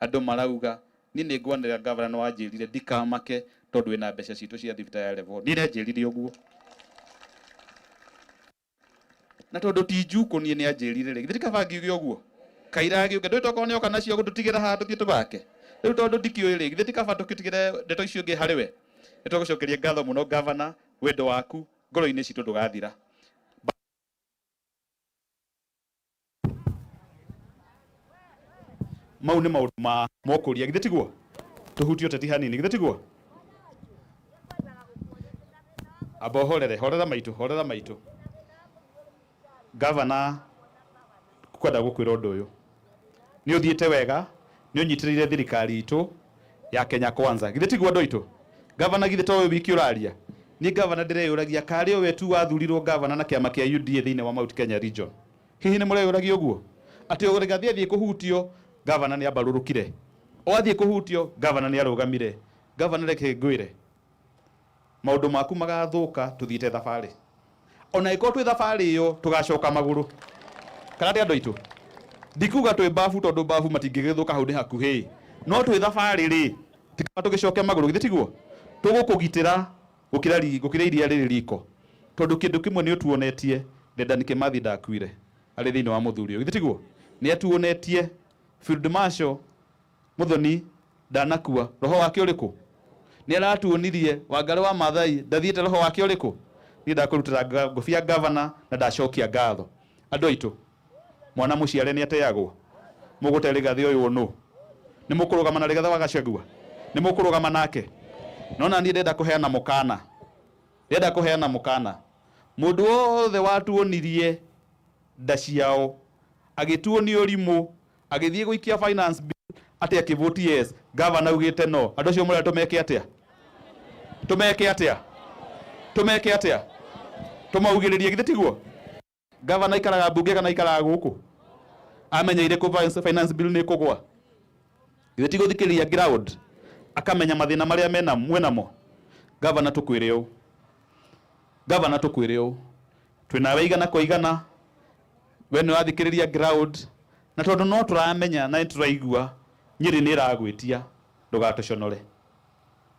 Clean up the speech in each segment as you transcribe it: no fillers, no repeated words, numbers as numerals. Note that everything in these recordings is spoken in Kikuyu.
Andũ marauga niĩ nĩ ngwanĩrĩra gavana nĩ wanjĩrire ndikamake tondũ wĩna mbeca citũ cia thibitarĩ ya level. Niĩ nĩanjĩrire ũguo. Na tondũ ti njukũ niĩ nĩanjĩrire rĩ, githĩ ti kaba ngiuge ũguo? Kaira agĩũke, ndũĩ tokorwo nĩoka nacio gũtũtigĩra haha tũthiĩ tũthake. Rĩu tondũ ndikĩũĩ rĩ, githĩ ti kaba tũgĩtigĩre ndeto icio ingĩ harĩ we? Nĩtwagũcokeria ngatho mũno gavana, wendo waku ngoro-inĩ citũ ndũgathira. Mau nĩ maũndũ ma mokũria, githĩ tiguo? Tũhutie ũteti hanini, githĩ tiguo? Amba ũhorere, horera maitũ, horera maitũ. Gavana, kwenda gũkwĩra ũndũ ũyũ. Nĩ ũthiĩte wega, nĩ ũnyitĩrĩire thirikari itũ ya Kenya Kwanza. Githĩ tiguo andũ aitũ? Gavana githĩ to we wiki ũraria? Niĩ gavana ndĩreyũragia karĩ o we tu wathurirwo gavana na kĩama kĩa UDA thĩinĩ wa Mount Kenya region. Hihi nĩ mũreyũragia ũguo? Atĩ o Rigathi athiĩ kũhutio, gavana nĩ ambarũrũkire. O athiĩ kũhutio, gavana nĩ arũgamire. Gavana reke ngwĩre, maũndũ maku magathũka tũthiĩte thabarĩ. Ona ĩkorwo twĩ thabarĩ ĩyo tũgacoka magũrũ. Kana atĩ andũ aitũ? Ndikuga twĩ mbabu tondũ mbabu matingĩgĩthũka hau nĩ hakuhĩ. No twĩ thabarĩ rĩ, ti kaba tũgĩcoke magũrũ, githĩ tiguo? Tũgũkũgitĩra gũkĩra gũkĩra iria rĩrĩ riko. Tondũ kĩndũ kĩmwe nĩ ũtuonetie, Dedan Kimathi ndakuire arĩ thĩinĩ wa mũthuri ũyũ, githĩ tiguo? Nĩ atuonetie Field Marshal Muthoni ndanakua, roho wake ũrĩkũ? Nĩ aratuonirie Wangarĩ wa Maathai ndathiĩte, roho wake ũrĩkũ? Niĩ ndakũrutĩra ngũbia gavana na ndacokia ngatho. Andũ aitũ, mwana mũciare nĩ ateagwo. Mũgũte Rigathĩ ũyũ nũ? Nĩ mũkũrũgama na Rigathĩ wa Gachagua? Nĩ mũkũrũgama nake? No na niĩ ndĩrenda kũheana mũkana. Ndĩrenda kũheana mũkana. Mũndũ wothe watuonirie nda ciao, agĩtuonia ũrimũ, agĩthiĩ gũikia finance bill atĩ akĩvote yes, gavana augĩte no. Andũ acio mũrenda tũmeke atĩa? Tũmeke atĩa? Tũmeke atĩa? Tũmaugĩrĩrie, githĩ tiguo? Gavana aikaraga mbunge kana aikaraga gũkũ? Amenyeire kũ finance bill nĩ ĩkũgwa? Githĩ ti gũthikĩrĩria ground akamenya mathĩna marĩa mena mwenamo? Gavana tũkwĩre ũũ, gavana tũkwĩre ũũ, twĩnawe igana kwa igana, we nĩ ũrathikĩrĩria ground, na tondũ no tũramenya na nĩ tũraigua Nyĩrĩ nĩ ĩragwĩtia, ndũgatũconore.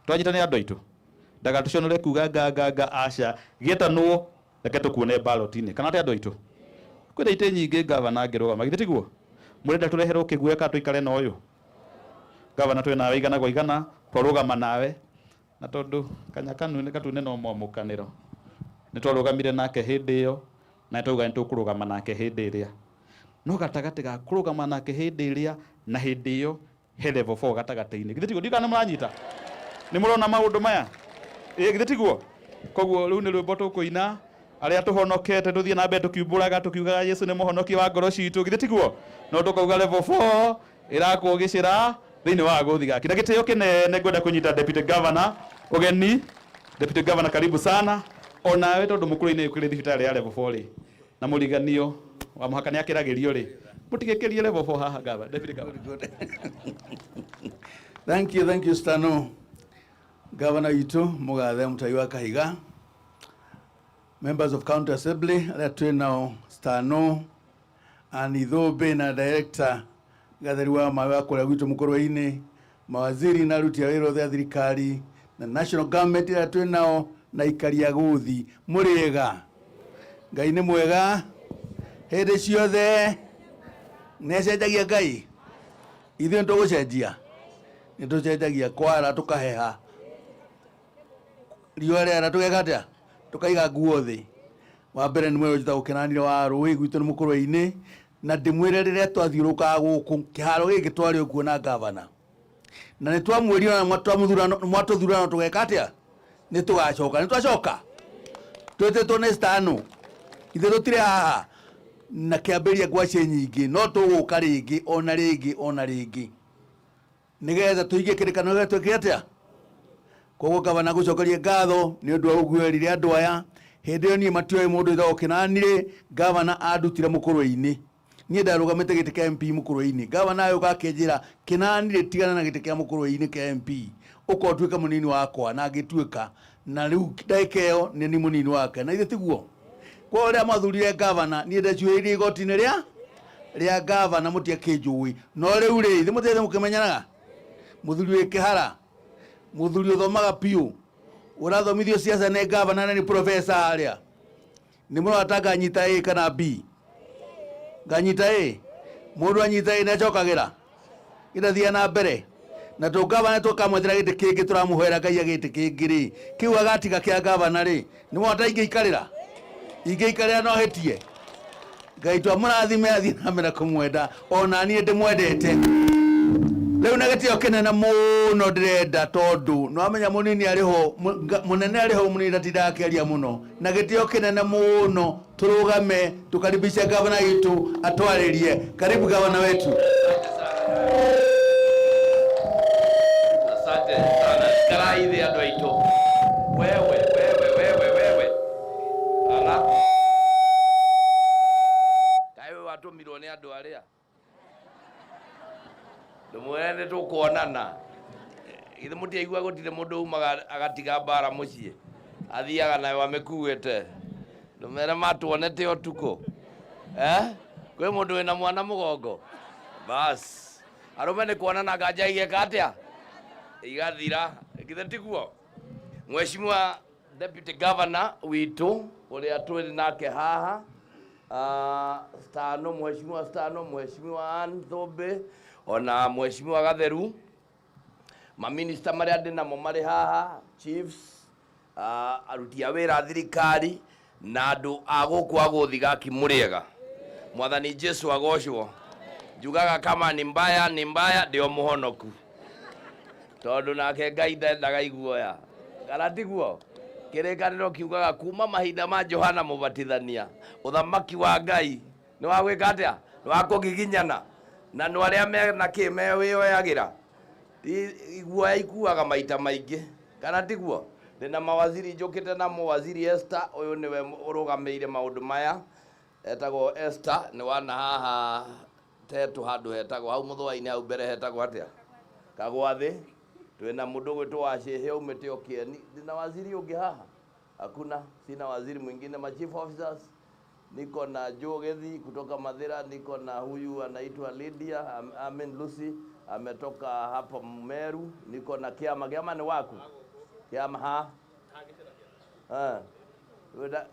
Twanyitanĩra andũ aitũ, ndagatũconore kuga nga nga nga aca, gĩetanwo reke tũkuone ballot-inĩ, kana atĩ andũ aitũ? Kwĩna itĩ nyingĩ gavana angĩrũgama, githĩ tiguo? Mũrenda tũreherwo kĩguoya kana tũikare na ũyũ? Gavana twĩ nawe igana kwa igana, twarũgama nawe, na tondũ kanya kanune gatune no mwamũkanĩro, nĩ twarũgamire nake hĩndĩ ĩyo, na nĩ twauga nĩ tũkũrũgama nake hĩndĩ ĩrĩa. No gatagatĩ ga kũrũgama nake hĩndĩ ĩrĩa na hĩndĩ ĩyo he level 4 gatagatĩ-inĩ. Githĩ tiguo? Ndiũĩ kana nĩ mũranyita? Nĩ mũrona maũndũ maya? Ĩĩ githĩ tiguo? Koguo rĩu nĩ rwĩmbo tũkũina arĩa tũhonokete tũthiĩ na mbere tũkiumbũraga tũkiugaga Yesu nĩ mũhonokia wa ngoro citũ, githĩ tiguo? No tũkauga level 4 ĩrakwo gĩcĩra thĩinĩ wa gũthi gaki. Na gĩtĩo kĩnene ngwenda kũnyita Deputy Governor ũgeni. Deputy Governor karibu sana. Onawe tondũ mũkũrũ-inĩ ũkĩrĩ thibitarĩ ya level 4 rĩ, na mũriganio wa mũhaka nĩ akĩragĩrio rĩ, mũtigĩkĩrie level 4 haha gava, Deputy Governor. Good, good. Thank you, thank you Stano. Governor witũ mũgathe Mũtai wa Kahiga, members of county assembly arĩa twĩ nao Stano, Ann Ithũmbĩ na director Gatheri wa maĩ wa kũrĩa gwitũ Mũkũrwe-inĩ, mawaziri na aruti a wĩra othe a thirikari na national government arĩa twĩ nao na aikari a Gũthi, mũrĩega? Ngai nĩ mwega hĩndĩ ciothe. Nĩ acenjagia Ngai? Ithuĩ nĩ tũgũcenjia? Nĩ tũcenjagia kwara tũkaheha, riũa rĩara tũgeka atĩa? Tũkaiga nguo thĩ. Wa mbere nĩ mwĩrĩ njĩtagwo Kĩnanire wa Rũĩ, gwitũ nĩ Mũkũrwe-inĩ, na ndĩmwĩre rĩrĩa twathiũrũrũkaga gũkũ kĩharo gĩkĩ twarĩ okuo na gavana, na nĩ twamwĩrire ona mwatũthura no tũgeka atĩa? Nĩ tũgacoka. Nĩ twacoka twĩtĩtwo nĩ Stano, ithuĩ tũtirĩ haha na kĩambĩrĩria ngwacĩ nyingĩ, no tũgũka rĩngĩ ona rĩngĩ ona rĩngĩ nĩgetha tũige kĩrĩkanĩro gĩa twĩke atĩa. Koguo gavana ngũcokerie ngatho nĩ ũndũ wa ũguerire andũ aya. Hĩndĩ ĩyo niĩ matioĩ mũndũ wĩtagwo Kĩnani-rĩ, gavana andutire Mũkũrwe-inĩ. Niĩ ndarũgamĩte gĩtĩ kĩa MP Mũkũrwe-inĩ. Gavana agĩũka akĩnjĩra, Kĩnani-rĩ, tigana na gĩtĩ kĩa Mũkũrwe-inĩ kĩa MP, ũka ũtuĩke mũnini wakwa, na ngĩtuĩka. Na rĩu ndagĩka ĩyo nĩ niĩ mũnini wake. Na githĩ tiguo? Koguo rĩrĩa mwathurire gavana, niĩ ndecuhĩrĩirie igoti-inĩ rĩa Rĩa gavana mũtiakĩnjũĩ, no rĩu rĩ ithe mũtiathe mũkĩmenyanaga. Mũthuri wĩ kĩhara, mũthuri ũthomaga biũ, ũrathomithio siasa nĩ gavana na nĩ professor harĩa. Nĩ mũrona nganyita A kana B? Nganyita A. Mũndũ anyita A nĩacokagĩra gĩtathiaga na mbere. Na tũ gavana tũkamwethera gĩtĩ kĩngĩ, tũramũhoera Ngai gĩtĩ kĩngĩ rĩ, kĩu agatiga kĩa gavana rĩ, nĩ mwona ta ingĩikarĩra ingĩikarĩra no hĩtie. Ngai twamũrathime athiĩ na mbere kũmwenda ona niĩ ndĩmwendete. Rĩu na gĩtĩo kĩnene mũno ndĩrenda, tondũ nĩwamenya mũnini arĩ ho, mũnene arĩ ho, mũnini ndatindaga akĩaria mũno. Na gĩtĩo kĩnene mũno tũrũgame tũkaribishe gavana witũ atwarĩrie. Karibu gavana wetu. Asante sana. Karai thĩ andũ aitũ. Wewe, wewe, wewe, wewe. Ala. Kaĩ we watũmirwo nĩ andũ arĩa? Ndũmwĩre nĩ tũkuonana. Githĩ mũtiaigua gũtirĩ mũndũ umaga agatiga mbara mũciĩ? Athiaga nayo amĩkuĩte. Ndũmere matuonete ũtukũ. Eh? Kwĩ mũndũ wĩna mwana mũgongo? Bas. Arũme nĩ kuonana nganja igeka atĩa? Igathira. Githĩ tiguo? Mheshimiwa Deputy Governor witũ ũrĩa twĩ nake haha, Stano, Mheshimiwa Stano, Mheshimiwa Ann Thũmbĩ, ona Mheshimiwa Gatheru, maminista marĩa ndĩ namo marĩ haha, chiefs, aruti a wĩra a thirikari na andũ a gũkũ a Gũthigaki, mũrĩega. Mwathani Jesu agocwo. Njugaga kama ni mbaya ni mbaya, ndĩ o mũhonoku, tondũ nake Ngai ndendaga iguoya, kana tiguo? Kĩrĩkanĩro kiugaga kuma mahinda ma Johana Mũbatithania, ũthamaki wa Ngai nĩ wa gwĩka atĩa? Nĩ wa kũgiginyana, na nĩ arĩa mena kĩ mewĩoyagĩra. Iguoya ikuaga maita maingĩ, kana tiguo? Ndĩna mawaziri njũkĩte namo. Waziri Esther ũyũ nĩwe ũrũgamĩire maũndũ maya, etagwo Esther, nĩ wana haha tetũ handũ hetagwo hau mũthũa-inĩ hau mbere hetagwo atĩa? Kagwathĩ. Twĩna mũndũ gwĩtwo Wacĩhĩ aumĩte o Kĩeni. Ndĩna waziri ũngĩ haha? Hakuna, sina waziri mwingine. Ma chief officers, niko na Joe Gethi kutoka Mathira, niko na huyu anaitwa Lydia, I mean Lucy, ametoka hapa Meru, niko na Kiama. Kiama ni waku? Kiama ha? Eh.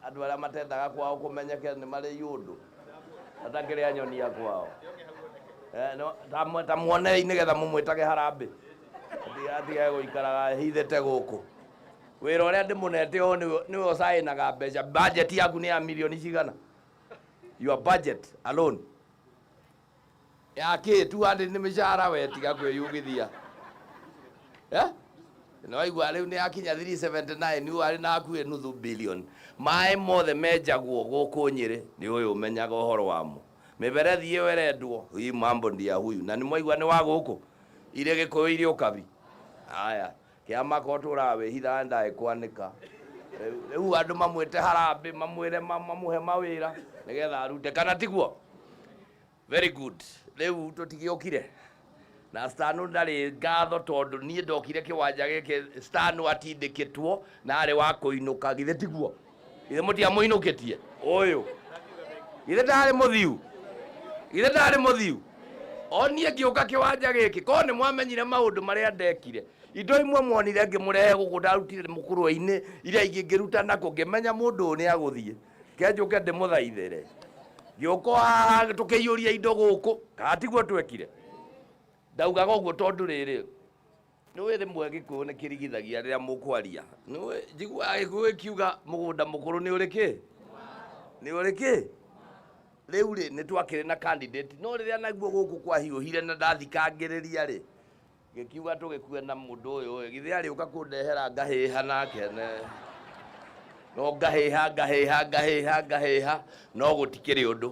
Andũ arĩa matendaga kwao kũmenyeke nĩ marĩ iũndũ atakĩrĩ anyonia kwao. Eh, no, ta muonei nĩgetha mũmwĩtage harambĩ, atige gũikaraga hithĩte gũkũ. Wĩra ũrĩa ndĩmũnete ũyũ nĩwe ũcaĩnaga mbeca. Budget yaku nĩ ya milioni cigana? Your budget alone ya kĩ? 200 nĩ mĩcara, we tiga kwĩyugithia. Eh? Nĩ waigua rĩu nĩ yakinya 379, nĩ arĩ na hakuhĩ nuthu billion. Maĩ mothe menjagwo gũkũ Nyĩrĩ nĩ ũyũ ũmenyaga ũhoro wamo. Mĩberethi ĩyo ĩrendwo, hii mambo ndiya huyu, na nĩ mwaigua nĩ wa gũkũ irĩ Gĩkũyũ, irĩ ũkabi aya kĩama ko tũraga wĩhithaga ndaĩ kwanĩka. Rĩu andũ mamwĩte harambĩ, mamwĩre mamũhe mawĩra nĩgetha arute, kana tiguo? Very good. Rĩu tũtigĩũkire na Stano ndarĩ ngatho, tondũ niĩ ndokire kĩwanja gĩkĩ Stano atindĩkĩtwo na arĩ wa kũinũka. Githĩ tiguo? Githĩ mũtiamũinũkĩtie ũyũ? Githĩ ndarĩ mũthiu? Githĩ ndarĩ mũthiu? O niĩ ngĩũka kĩwanja gĩkĩ ko nĩ mwamenyire maũndũ marĩa ndekire. Indo imwe mwonire ngĩmũrehe gũkũ ndarutire mũkũrwe-inĩ, iria ingĩ ngĩruta nakũ, ngĩmenya mũndũ ũyũ nĩ agũthiĩ kenjũke ndĩmũthaithĩre. Ngĩũka o haha tũkĩiyũria indo gũkũ, kana tiguo twekire? Ndaugaga ũguo tondũ rĩrĩ, nĩũĩ rĩmwe Gĩkũyũ nĩ kĩrigithagia rĩrĩa mũkwaria. Nĩũĩ njiguaga Gĩkũyũ gĩkiuga mũgũnda mũkũrũ nĩ ũrĩ kĩ, nĩ ũrĩ kĩ. Rĩu rĩ, nĩ twakĩrĩ na candidate, no rĩrĩa naguo gũkũ kwahiũhire na ndathikangĩrĩria rĩ, gĩkiuga tũgĩkue na mũndũ ũyũ ĩ, githĩ arĩũka kũndehera ngahĩha nake ne no ngahĩha ngahĩha ngahĩha ngahĩha, no gũtikĩrĩ ũndũ.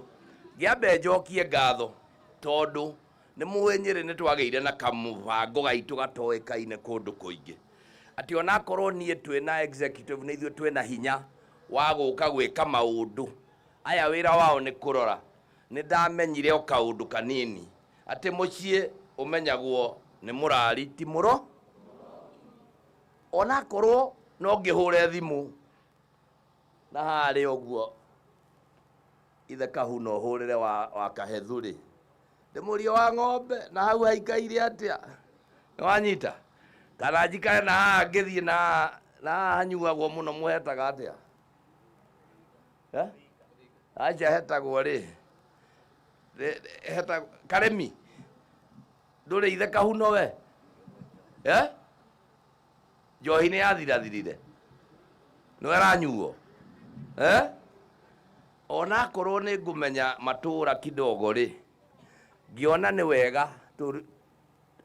Ngĩambe njokie ngatho, tondũ nĩ mũĩ Nyĩrĩ nĩ twagĩire na kamũbango gaitũ gatoĩkaine kũndũ kũingĩ, atĩ onakorwo niĩ twĩna executive, nĩ ithuĩ twĩna hinya wa gũka gwĩka maũndũ aya, wĩra wao nĩ kũrora. Nĩ ndamenyire o kaũndũ kanini atĩ mũciĩ ũmenyagwo nĩ mũrari ti mũro. Onakorwo no ngĩhũre thimũ na harĩa ũguo. Ithe Kahuno hũrĩre wa, wa Kahethu rĩ, ndĩmũrie wa ng'ombe na hau haikaire atĩa? Nĩwanyita? Kana njikare na haha ngĩthiĩ na haha na haha hanyuagwo mũno mũhetaga atĩa? Eh? Aca hetagwo rĩ, hetagwo Karĩmi, ndũrĩ ithe Kahuno we? Eh? Njohi nĩ yathirathirire, no ĩranyuo? Eh? Ona akorwo nĩ ngũmenya matũra kidogo rĩ, ngĩona nĩ wega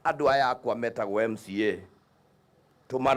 andũ aya akwa metagwo MCA tũmarore.